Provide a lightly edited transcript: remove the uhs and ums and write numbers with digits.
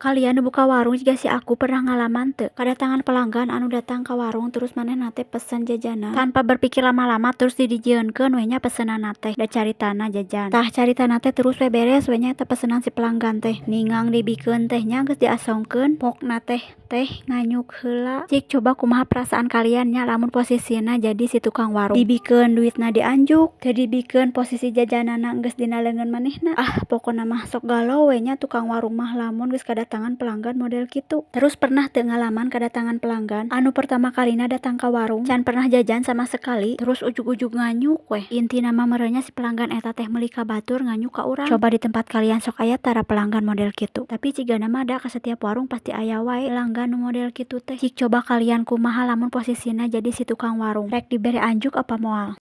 Kalian nu buka warung jiga si aku pernah ngalaman teu kadatangan pelanggan anu datang ka warung, terus manehna teh pesen jajanan tanpa berpikir lama-lama, terus dijieunkeun we nya pesenanna teh? Da caritana jajan, tah caritana teh terus we beres we nya eta pesenan si pelanggan teh. Ningang dibikeun teh nya, geus diasongkeun pokna teh teh nganyuk heula. Cik coba kumaha perasaan kalian nya lamun posisina jadi si tukang warung? Dibikeun duitna dianjuk, teu dibikeun posisi jajananna geus dina leungeun manehna. Ah, pokona mah sok galau we nya tukang warung mah lamun geus kadatangan pelanggan model kitu. Terus pernah teu ngalaman kadatangan pelanggan anu pertama kalina datang ka warung, can pernah jajan sama sekali, terus ujug-ujug nganyuk weh? Intina mah meureun nya si pelanggan eta teh meuli ka batur, nganyuk ka urang. Coba di tempat kalian sok aya tara pelanggan model kitu? Tapi cigana mah da ka setiap warung pasti aya wae pelanggan nu model kitu teh. Cik coba kalian kumaha lamun posisina jadi si tukang warung? Rek dibere anjuk apa moal?